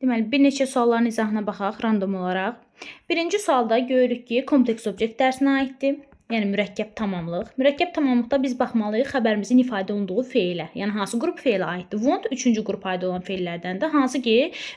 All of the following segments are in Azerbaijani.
Deməli, bir neçə sualların izahına baxaq random olaraq. Birinci sualda görürük ki, kompleks obyekt dərsinə aiddir. Yəni mürəkkəb tamamlıq. Mürəkkəb tamamlıqda biz baxmalıyıq xəbərimizin ifadə olunduğu feilə. Yəni hansı qrup feilə aiddir? Want üçüncü qrupa aid olan feillərdəndir. Hansı ki,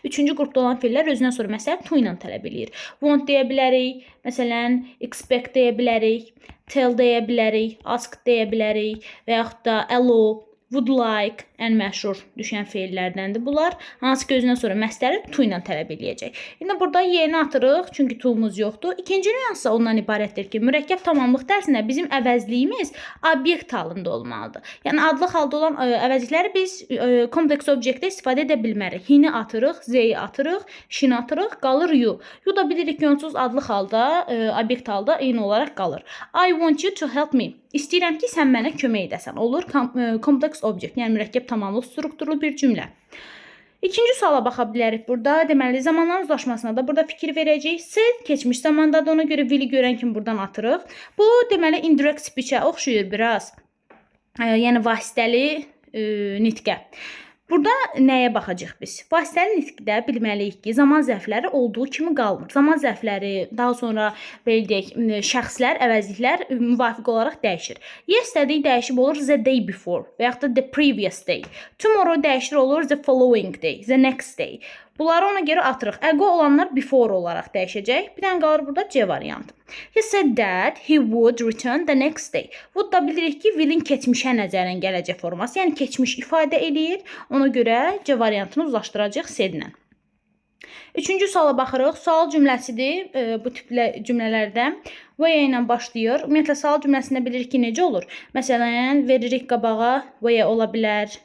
üçüncü qrupda olan feillər özündən sonra məsələn to ilə tələb eləyir. Want deyə bilərik, məsələn, expect deyə bilərik, tell deyə bilərik, ask deyə bilərik və yaxud da allow, would like ən məşhur düşən feillərdəndir bunlar. Hansı ki, özündən sonra məsdəri to ilə tələb eləyəcək. İndi burada Y-ni atırıq, çünki to-muz yoxdur. İkinci nüans isə ondan ibarətdir ki, mürəkkəb tamamlıq dərsində bizim əvəzliyimiz obyekt halında olmalıdır. Yəni adlıq halda olan əvəzlikləri biz kompleks obyektdə istifadə edə bilmərik. He-ni atırıq, they atırıq, she-ni atırıq, qalır you. You da bilirik ki, onsuz adlıq halda, obyekt halda eyni olaraq qalır. I want you to help me. İstəyirəm ki, sən mənə kömək edəsən. Olur kompleks obyekt, yəni mürəkkəb tamamlıq strukturlu bir cümlə. İkinci suala baxa bilərik burada. Deməli, zamanların uzlaşmasına da burada fikir verəcəyik. Said keçmiş zamandadır. Ona görə will-i görən kimi buradan atırıq. Bu, deməli, indirect speech-ə oxşuyur biraz. Yəni vasitəli nitqə. Burada nəyə baxacağıq biz? Vasitəli nitqdə bilməliyik ki, zaman zərfləri olduğu kimi qalmır. Zaman zərfləri, daha sonra belə deyək, şəxslər, əvəzliklər müvafiq olaraq dəyişir. Yesterday dəyişib olur the day before və yaxud da the previous day. Tomorrow dəyişir, olur the following day, the next day. Bunları ona görə atırıq. Ago olanlar before olaraq dəyişəcək. Bir dənə qalır burada C variantı. He said that he would return the next day. Would da bilirik ki, will-in keçmişə nəzərən gələcək forması, yəni keçmiş ifadə eləyir. Ona görə C variantını uzlaşdıracağıq said-lə. Üçüncü suala baxırıq. Sual cümləsidir bu tipli cümlələrdə. Where ilə başlayır. Ümumiyyətlə sual cümləsində bilirik ki, necə olur. Məsələn, veririk qabağa, where ola bilər,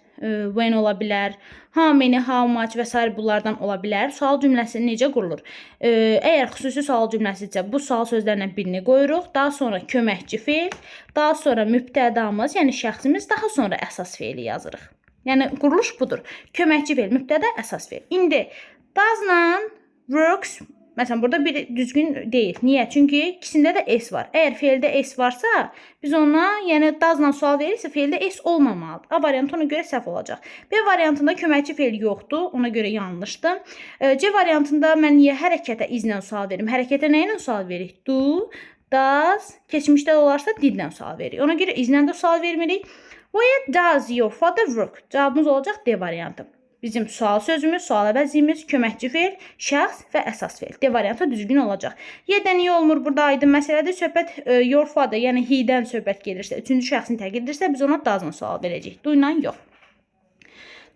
when ola bilər, how many, how much və sair bunlardan ola bilər. Sual cümləsi necə qurulur? Əgər xüsusi sual cümləsidirsə, bu sual sözlərindən birini qoyuruq. Daha sonra köməkçi feil, daha sonra mübtədamız, yəni şəxsimiz, daha sonra əsas feili yazırıq. Yəni quruluş budur. Köməkçi feil, mübtəda, əsas feil. İndi does-la works. Məsələn, burada bir düzgün deyil. Niyə? Çünki ikisində də s var. Əgər feildə s varsa, biz ona, yəni does-la sual verirsə, feildə s olmamalıdır. A variantı ona görə səhv olacaq. B variantında köməkçi feil yoxdur, ona görə yanlışdır. C variantında mən niyə hərəkətə is-lə sual verim? Hərəkətə nə ilə sual veririk? Do, does, keçmişdə olarsa did-lə sual veririk. Ona görə is-lə də sual vermirik. Where does your father work? Cavabımız olacaq D variantı. Bizim sual sözümüz, sual əvəzliyimiz, köməkçi feil, şəxs və əsas feil. D variantı düzgün olacaq. Y-də niyə olmur burada, aydın məsələdir. Söhbət your father, yəni he-dən söhbət gedirsə, üçüncü şəxsin tərkibidirsə, biz ona does-la sual verəcəyik. Do ilə yox.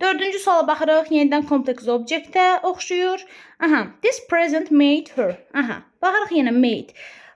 Dördüncü suala baxırıq. Yenidən kompleks obyektə oxşuyur. Aha, this present made her. Aha, baxırıq yenə made.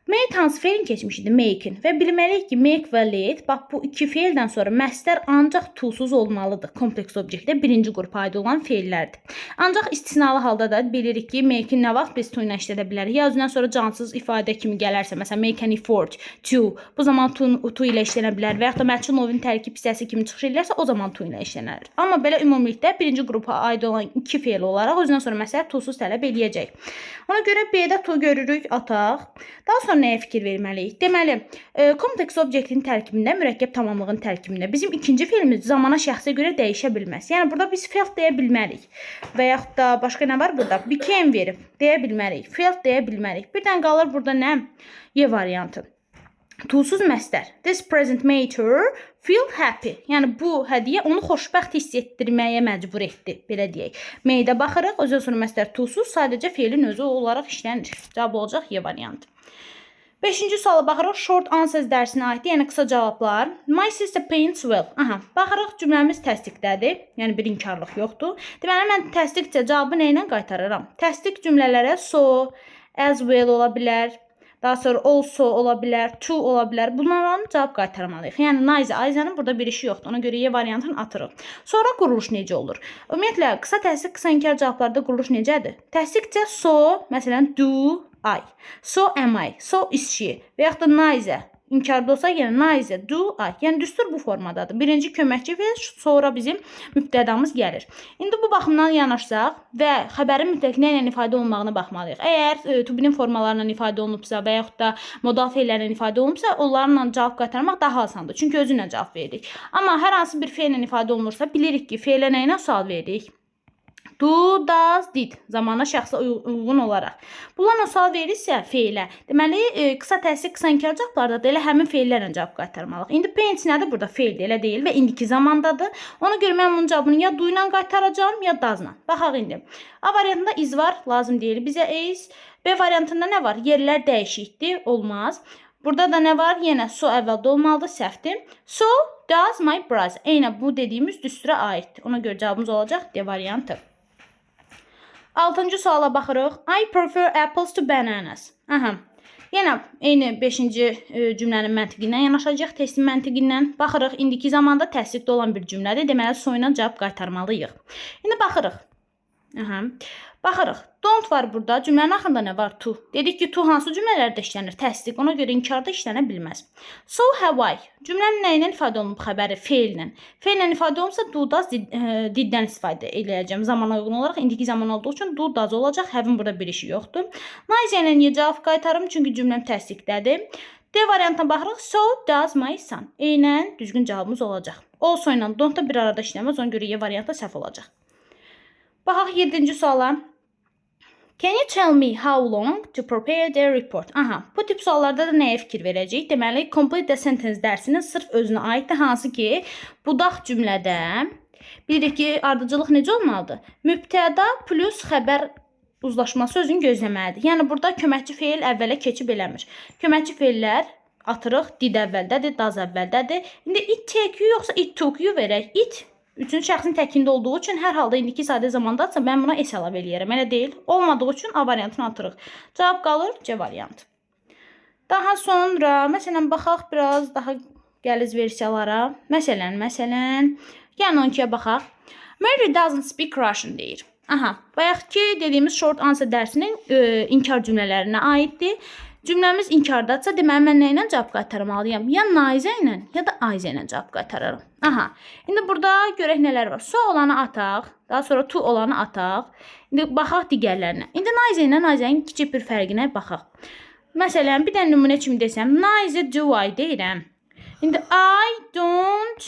Made hansı feilin keçmişidir? Make-in. Və bilməliyik ki, make və let, bax bu iki feildən sonra məsdər ancaq to-suz olmalıdır. Kompleks obyektdə birinci qrupa aid olan feillərdir. Ancaq istisnalı halda da bilirik ki, make-in nə vaxt biz to ilə işlədə bilərik? Ya özündən sonra cansız ifadə kimi gələrsə, məsələn, make an effort to, bu zaman to ilə işlənə bilər və yaxud da məchul növün tərkib hissəsi kimi çıxış edirlərsə, o zaman to ilə işlənər. Amma belə ümumilikdə birinci qrupa aid olan iki feil olaraq özündən sonra məsdər to-suz tələb eləyəcək. Ona görə B-də to görürük, ataq. Daha sonra nəyə fikir verməliyik? Deməli, kompleks obyektin tərkibində, mürəkkəb tamamlığın tərkibində bizim ikinci feilimiz zamana, şəxsə görə dəyişə bilməz. Yəni burada biz felt deyə bilmərik. Və yaxud da başqa nə var burada? Became verib deyə bilmərik. Felt deyə bilmərik. Birdən qalır burada nə? Y variantı. To-suz məsdər. This present made her feel happy. Yəni bu hədiyyə onu xoşbəxt hiss etdirməyə məcbur etdi, belə deyək. Made-ə baxırıq. Özü sonra məsdər to-suz, sadəcə feilin özü olaraq işlənir. Cavab olacaq Y variantı. Beşinci suala baxırıq. Short answers dərsinə aiddir, yəni qısa cavablar. My sister paints well. Aha, baxırıq, cümləmiz təsdiqdədir. Yəni bir inkarlıq yoxdur. Deməli mən təsdiqcə cavabı nə ilə qaytarıram? Təsdiq cümlələrə so, as well ola bilər. Daha sonra also ola bilər, too ola bilər. Bunlarla cavab qaytarmalıyıq. Yəni neither, either-ın burada bir işi yoxdur. Ona görə Y variantını atırıq. Sonra quruluş necə olur? Ümumiyyətlə qısa təsdiq, qısa inkar cavablarda quruluş necədir? Təsdiqcə so, məsələn, do I. So am I. So is she. Və yaxud da neither. İnkarda olsa yenə neither do I. Yəni düstur bu formadadır. Birinci köməkçi və sonra bizim mübtədamız gəlir. İndi bu baxımdan yanaşsaq və xəbərin mütləq nə ilə ifadə olunmağına baxmalıyıq. Əgər to be-nin formalarla ifadə olunubsa və yaxud da modal feillərlə ifadə olunubsa, onlarla cavab qaytarmaq daha asandır. Çünki özü ilə cavab veririk. Amma hər hansı bir feillə ifadə olunursa, bilirik ki, feilə nə ilə sual veririk? Do, does, did. Zamana, şəxsə uyğun olaraq. Bunlarla sual verirsə feilə, deməli, qısa təsdiq, qısa inkar cavablarda da elə həmin feillərlə cavab qaytarmalıyıq. İndi paint nədir burada? Feildir, elə deyil və indiki zamandadır. Ona görə mən bunun cavabını ya do ilə qaytaracağam, ya does-la. Baxaq indi. A variantında is var, lazım deyil bizə is. B variantında nə var? Yerlər dəyişikdir, olmaz. Burada da nə var? Yenə so əvvəldə olmalıdır, səhvdir. So does my brother. Eynən bu dediyimiz düstura aiddir. Ona görə cavabımız olacaq D variantı. Altıncı suala baxırıq. I prefer apples to bananas. Aha. Yenə eyni 5-ci cümlənin məntiqi ilə yanaşacaq, testin məntiqi ilə. Baxırıq, indiki zamanda təsdiqdə olan bir cümlədir. Deməli, so ilə cavab qaytarmalıyıq. İndi baxırıq. Aha. Baxırıq. Don't var burada. Cümlənin axırında nə var? To. Dedik ki, to hansı cümlələrdə işlənir? Təsdiq. Ona görə inkarda işlənə bilməz. So have I. Cümlənin nə ilə ifadə olunub xəbəri? Feillə. Feillə ifadə olunsa do, does, did-dən istifadə eləyəcəm. Zamana uyğun olaraq indiki zaman olduğu üçün do, does olacaq. Have-in burada bir işi yoxdur. Neither ilə niyə cavab qaytarım? Çünki cümləm təsdiqdədir. D variantına baxırıq. So does my son. Eynən düzgün cavabımız olacaq. Also ilə don't da bir arada işləməz. Ona görə E variantı səhv olacaq. Baxaq 7-ci suala. Can you tell me how long to prepare the report? Aha, bu tip suallarda da nəyə fikir verəcəyik? Deməli, complete the sentence dərsinin sırf özünə aiddir, hansı ki, budaq cümlədə bilirik ki, ardıcıllıq necə olmalıdır? Mübtəda plus xəbər uzlaşması özünü gözləməlidir. Yəni burada köməkçi feil əvvələ keçib eləmir. Köməkçi feillər atırıq, did əvvəldədir, does əvvəldədir. İndi it take you yoxsa it took you verək. It üçüncü şəxsin təkində olduğu üçün hər halda indiki sadə zamandadırsa mən buna s əlavə eləyərəm. Elə deyil. Olmadığı üçün A variantını atırıq. Cavab qalır C variantı. Daha sonra məsələn baxaq biraz daha qəliz versiyalara. Məsələn, gəlin 12-yə baxaq. Mary doesn't speak Russian deyir. Aha, bayaqki dediyimiz short answer dərsinin inkar cümlələrinə aiddir. Cümləmiz inkardadırsa, deməli mən nə ilə cavab qaytarmalıyam? Ya neither ilə, ya da either ilə cavab qaytararam. Aha. İndi burada görək nələr var. So olanı ataq, daha sonra too olanı ataq. İndi baxaq digərlərinə. İndi neither ilə either-in kiçik bir fərqinə baxaq. Məsələn, bir dənə nümunə kimi desəm, neither do I deyirəm. İndi I don't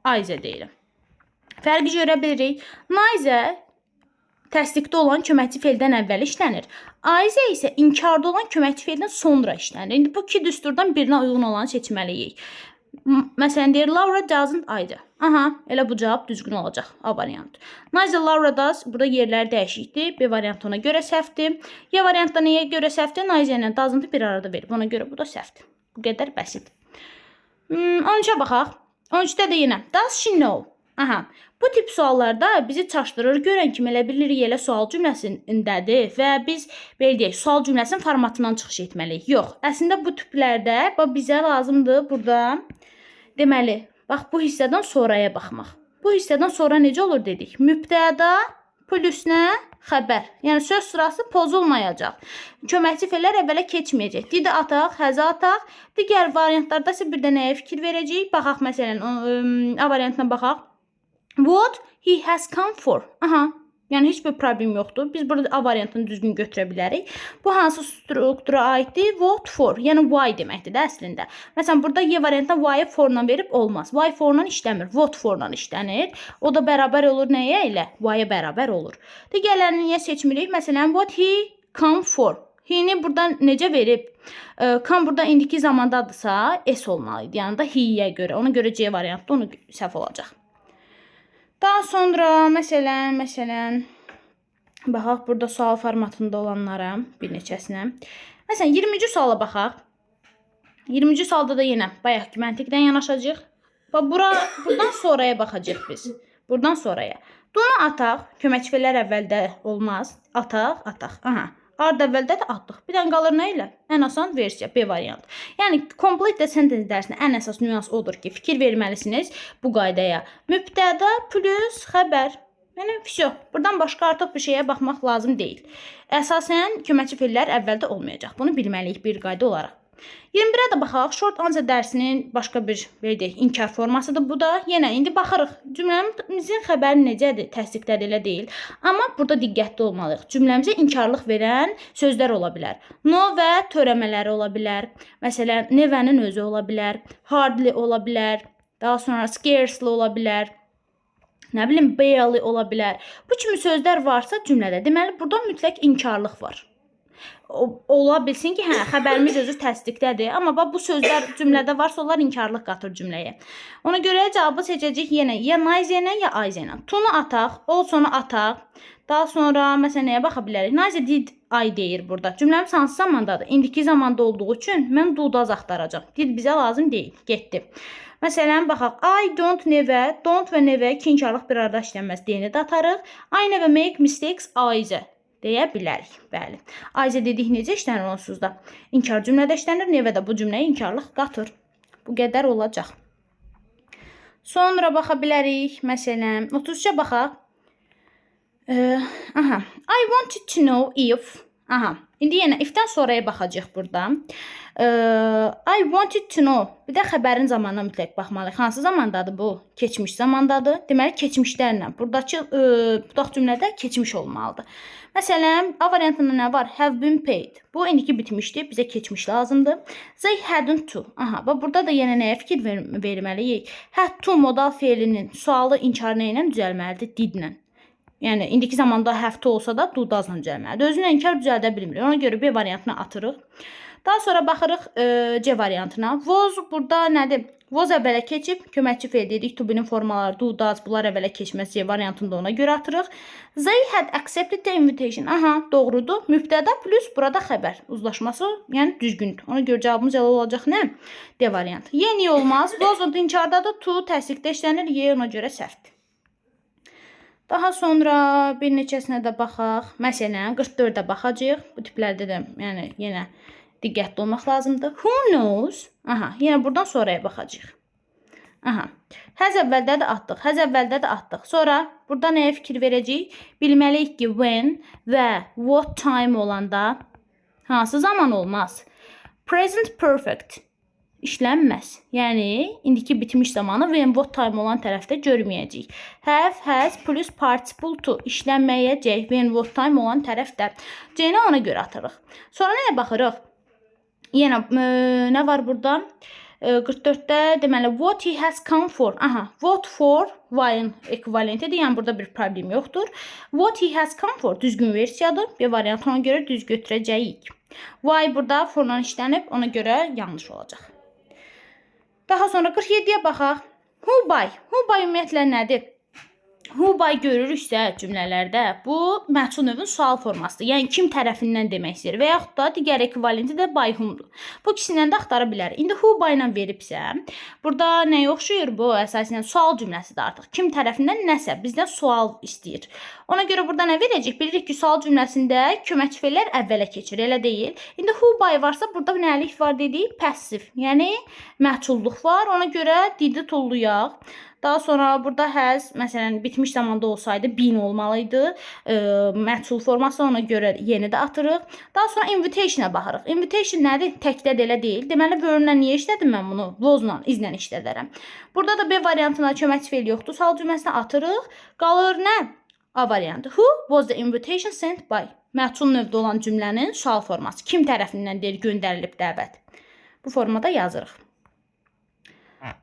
either deyirəm. Fərqi görə bilirik. Neither təsdiqdə olan köməkçi feildən əvvəl işlənir. Either isə inkarda olan köməkçi feildən sonra işlənir. İndi bu iki düsturdan birinə uyğun olanı seçməliyik. Məsələn deyir Laura doesn't either. Aha, elə bu cavab düzgün olacaq. A variantı. Neither Laura does. Burada yerlər dəyişikdir. B variantı ona görə səhvdir. Y variantda nəyə görə səhvdir? Neither ilə doesn't bir arada verib. Ona görə bu da səhvdir. Bu qədər bəsit. 13-ə baxaq. 13-də də yenə does she know? Aha. Bu tip suallarda bizi çaşdırır. Görən kimi elə bilirik elə sual cümləsindədir və biz belə deyək, sual cümləsinin formatından çıxış etməliyik. Yox, əslində bu tiplərdə bax bizə lazımdır burada deməli, bax bu hissədən sonraya baxmaq. Bu hissədən sonra necə olur dedik? Mübtəda plus nə? Xəbər. Yəni söz sırası pozulmayacaq. Köməkçi feillər əvvələ keçməyəcək. Did ataq, has ataq. Digər variantlarda isə bir də nəyə fikir verəcəyik? Baxaq məsələn, A variantına baxaq. What he has come for. Aha. Yəni heç bir problem yoxdur. Biz burada A variantını düzgün götürə bilərik. Bu hansı struktura aiddir? What for? Yəni why deməkdir də əslində. Məsələn, burada Y variantında why-ı for-la verib olmaz. Why for-la işləmir. What for-la işlənir. O da bərabər olur nəyə ilə? Why-ya bərabər olur. Digərlərini niyə seçmirik? Məsələn, what he come for. He-ni burada necə verib? Come burada indiki zamandadırsa S olmalı idi. Yəni da he-yə görə. Ona görə C variantı onu səhv olacaq. Daha sonra məsələn baxaq burada sual formatında olanlara bir neçəsinə. Məsələn 20-ci suala baxaq. 20-ci sualda da yenə bayaqki məntiqdən yanaşacağıq. Bax buradan sonraya baxacağıq biz. Buradan sonraya. Do-nu ataq. Köməkçi feillər əvvəldə olmaz. Ataq, ataq. Aha. Are da əvvəldə də atdıq. Bir dənə qalır nə ilə? Ən asan versiya B variantı. Yəni complete the sentence dərsində ən əsas nüans odur ki, fikir verməlisiniz bu qaydaya. Mübtəda plus xəbər. Yəni vəsə. Buradan başqa artıq bir şeyə baxmaq lazım deyil. Əsasən köməkçi feillər əvvəldə olmayacaq. Bunu bilməliyik bir qayda olaraq. 21-ə də baxaq. Short answer dərsinin başqa bir belə deyək, inkar formasıdır bu da. Yenə indi baxırıq. Cümləmizin xəbəri necədir? Təsdiqdədir, elə deyil. Amma burada diqqətli olmalıyıq. Cümləmizə inkarlıq verən sözlər ola bilər. No və törəmələri ola bilər. Məsələn, never-nin özü ola bilər. Hardly ola bilər. Daha sonra scarcely ola bilər. Nə bilim, barely ola bilər. Bu kimi sözlər varsa cümlədə, deməli burada mütləq inkarlıq var. Ola bilsin ki, hə, xəbərimiz özü təsdiqdədir, amma bax bu sözlər cümlədə varsa onlar inkarlıq qatır cümləyə. Ona görə cavabı seçəcəyik yenə ya neither-lə, ya either-lə. To-nu ataq, also-nu ataq. Daha sonra məsələn nəyə baxa bilərik? Neither did I deyir burada. Cümləmiz hansı zamandadır? İndiki zamanda olduğu üçün mən do does axtaracağam. Did bizə lazım deyil. Getdi. Məsələn, baxaq. I don't never, don't və never iki inkarlıq bir arada işlənməz. D-ni də atarıq. I never make mistakes either deyə bilərik. Bəli. Either dedik necə işlənir onsuz da? İnkar cümlədə işlənir. Never də bu cümləyə inkarlıq qatır. Bu qədər olacaq. Sonra baxa bilərik. Məsələn, 33-ə baxaq. Aha. I wanted to know if. Aha. İndi yenə if-dən sonraya baxacağıq burada. I wanted to know. Bir də xəbərin zamanına mütləq baxmalıyıq. Hansı zamandadır bu? Keçmiş zamandadır. Deməli keçmişlərlə. Buradakı budaq cümlədə keçmiş olmalıdır. Məsələn, A variantında nə var? Have been paid. Bu indiki bitmişdi. Bizə keçmiş lazımdır. They hadn't to. Aha, bax burada da yenə nəyə fikir verməliyik? Had to modal feilinin sualı inkar nə ilə düzəlməlidir? Did-lə. Yəni indiki zamanda have to olsa da do does-la düzəlməlidir. Özünə inkar düzəldə bilmirik. Ona görə B variantını atırıq. Daha sonra baxırıq C variantına. Was burada nədir? Was əvvələ keçib, köməkçi feil dedik. To be-nin formaları do, does bunlar əvvələ keçməz. C variantını da ona görə atırıq. They had accepted the invitation. Aha, doğrudur. Mübtəda plus burada xəbər uzlaşması, yəni düzgündür. Ona görə cavabımız elə olacaq nə? D variantı. Y niyə olmaz? Wasn't inkardadır. To təsdiqdə işlənir. Y ona görə səhvdir. Daha sonra bir neçəsinə də baxaq. Məsələn, 44-ə baxacağıq. Bu tiplərdə də yəni yenə diqqətli olmaq lazımdır. Who knows? Aha, yenə buradan sonraya baxacağıq. Aha. Has əvvəldə də atdıq. Has əvvəldə də atdıq. Sonra burada nəyə fikir verəcəyik? Bilməliyik ki, when və what time olanda hansı zaman olmaz? Present perfect işlənməz. Yəni indiki bitmiş zamanı when what time olan tərəfdə görməyəcəyik. Have, has plus participle to işlənməyəcək when what time olan tərəfdə. C-ni ona görə atırıq. Sonra nəyə baxırıq? Yenə nə var burada? 44-də deməli what he has come for. Aha, what for why-ın ekvivalentidir. Yəni burada bir problem yoxdur. What he has come for düzgün versiyadır. B variantı ona görə düz götürəcəyik. Why burada for-la işlənib, ona görə yanlış olacaq. Daha sonra 47-yə baxaq. Who by? Who by ümumiyyətlə nədir? Who by görürüksə cümlələrdə bu məhsul növün sual formasıdır. Yəni kim tərəfindən demək istəyir və yaxud da digər ekvivalenti də by whom-dur. Bu ikisindən də axtara bilərik. İndi who by ilə veribsə, burada nəyə oxşayır bu? Əsasən sual cümləsidir artıq. Kim tərəfindən nəsə bizdən sual istəyir. Ona görə burada nə verəcək? Bilirik ki, sual cümləsində köməkçi feillər əvvələ keçir, elə deyil. İndi who by varsa burada nəlik var dedik? Passive, yəni məhculluq var. Ona görə did-i tulluyaq. Daha sonra burada has məsələn bitmiş zamanda olsaydı been olmalıydı. Məhcul forması, ona görə yeni də atırıq. Daha sonra invitation-a baxırıq. Invitation nədir? Təkdə də elə deyil. Deməli were-lə niyə işlədim mən bunu? Was-la, is-lə işlədərəm. Burada da B variantına köməkçi feil yoxdur. Sual cümləsinə atırıq. Qalır nə? A variantı. Who was the invitation sent by? Məhcul növdə olan cümlənin sual forması. Kim tərəfindən deyir göndərilib dəvət? Bu formada yazırıq.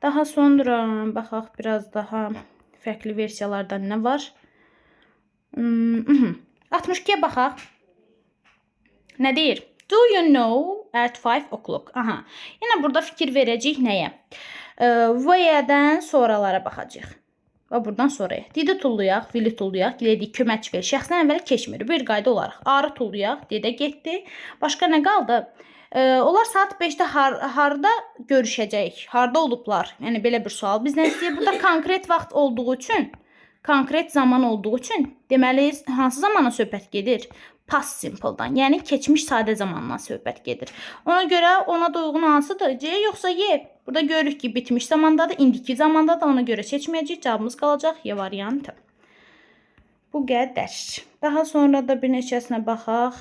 Daha sonra baxaq biraz daha fərqli versiyalardan nə var? 62-yə baxaq. Nə deyir? Do you know at 5 o'clock? Aha. Yenə burada fikir verəcəyik nəyə? Where-dən sonralara baxacağıq. Və buradan sonraya. Did-i tulluyaq, will-i tulluyaq, dedik köməkçi feil. Şəxsdən əvvələ keçmir. Bir qayda olaraq. Are-ı tulluyaq, dedə getdi. Başqa nə qaldı? Onlar saat 5-də harda görüşəcək? Harda olublar? Yəni belə bir sual bizdən istəyir. Burada konkret vaxt olduğu üçün, konkret zaman olduğu üçün, deməli hansı zamana söhbət gedir? Past simple-dan, yəni keçmiş sadə zamandan söhbət gedir. Ona görə ona da uyğun hansıdır? C yoxsa Y? Burada görürük ki, bitmiş zamandadır, indiki zamandadır. Ona görə seçməyəcəyik. Cavabımız qalacaq Y variantı. Bu qədər. Daha sonra da bir neçəsinə baxaq.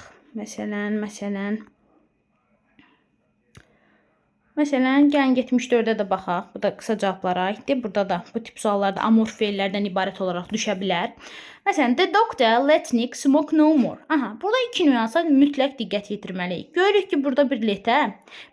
Məsələn, gəlin 74-ə də baxaq. Bu da qısa cavablara aiddir. Burada da bu tip suallarda amorf feillərdən ibarət olaraq düşə bilər. Məsələn, the doctor let Nick smoke no more. Aha, burada iki nüansa mütləq diqqət yetirməliyik. Görürük ki, burada bir let-ə,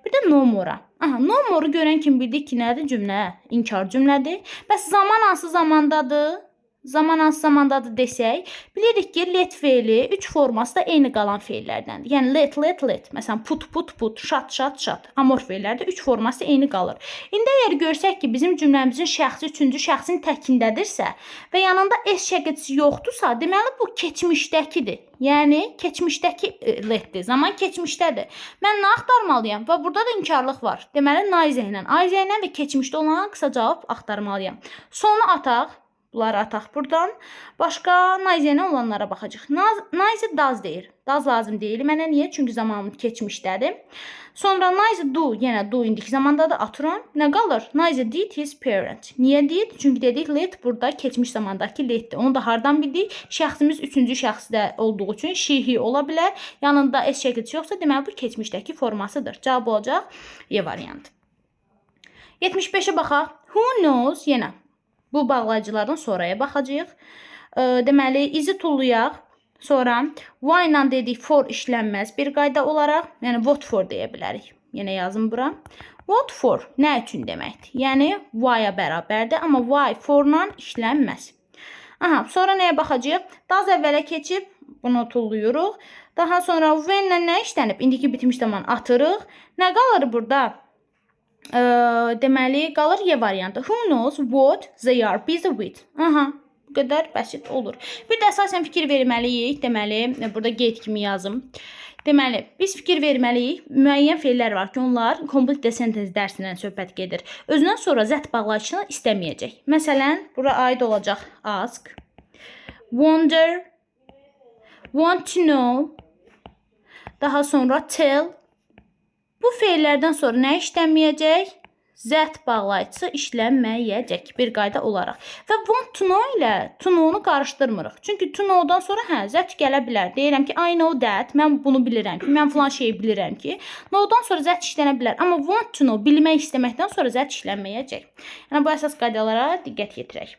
bir də no more-a. Aha, no more-u görən kimi bildik ki, nədir cümlə? İnkar cümlədir. Bəs zaman hansı zamandadır? Zaman hansı zamandadır desək, bilirik ki, let feili 3 forması da eyni qalan feillərdəndir. Yəni let, let, let. Məsələn, put, put, put, shot, shot, shot. Amorf feillərdə 3 forması eyni qalır. İndi əgər görsək ki, bizim cümləmizin şəxsi üçüncü şəxsin təkindədirsə və yanında s şəkilçisi yoxdursa, deməli bu keçmişdəkidir. Yəni keçmişdəki letdir. Zaman keçmişdədir. Mən nə axtarmalıyam? Və burada da inkarlıq var. Deməli neither ilə, either ilə və keçmişdə olan qısa cavab axtarmalıyam. Sonu ataq. Bunları ataq buradan. Başqa neither ilə olanlara baxacağıq. Neither does deyir. Does lazım deyil mənə. Niyə? Çünki zamanım keçmişdədir. Sonra neither do, yenə do indiki zamandadır, atıram. Nə qalır? Neither did his parents. Niyə did? Çünki dedik let burada keçmiş zamandakı letdir. Onu da hardan bildik? Şəxsimiz üçüncü şəxsdə olduğu üçün she, he ola bilər. Yanında s şəkilçisi yoxsa, deməli bu keçmişdəki formasıdır. Cavab olacaq E variantı. 75-ə baxaq. Who knows? Yenə bu bağlayıcılardan sonraya baxacağıq. Deməli is-i tulluyaq. Sonra why ilə dedik for işlənməz bir qayda olaraq. Yəni what for deyə bilərik. Yenə yazım bura. What for nə üçün deməkdir. Yəni why-a bərabərdir, amma why for-la işlənməz. Aha, sonra nəyə baxacağıq? Does əvvələ keçib bunu tulluyuruq. Daha sonra when-lə nə işlənib? İndiki bitmiş zaman atırıq. Nə qalır burada? Deməli qalır E variantı. Who knows what they are busy with? Aha, bu qədər bəsit olur. Bir də əsasən fikir verməliyik. Deməli, burada qeyd kimi yazım. Deməli, biz fikir verməliyik. Müəyyən feillər var ki, onlar complete the sentence dərsindən söhbət gedir. Özündən sonra that bağlayıcısını istəməyəcək. Məsələn, bura aid olacaq ask, wonder, want to know, daha sonra tell. Bu feillərdən sonra nə işlənməyəcək? That bağlayıcısı işlənməyəcək bir qayda olaraq. Və want to know ilə to know-nu qarışdırmırıq. Çünki to know-dan sonra hə, that gələ bilər. Deyirəm ki, I know that. Mən bunu bilirəm ki, mən filan şeyi bilirəm ki. Know-dan sonra that işlənə bilər. Amma want to know, bilmək istəməkdən sonra that işlənməyəcək. Yəni bu əsas qaydalara diqqət yetirək.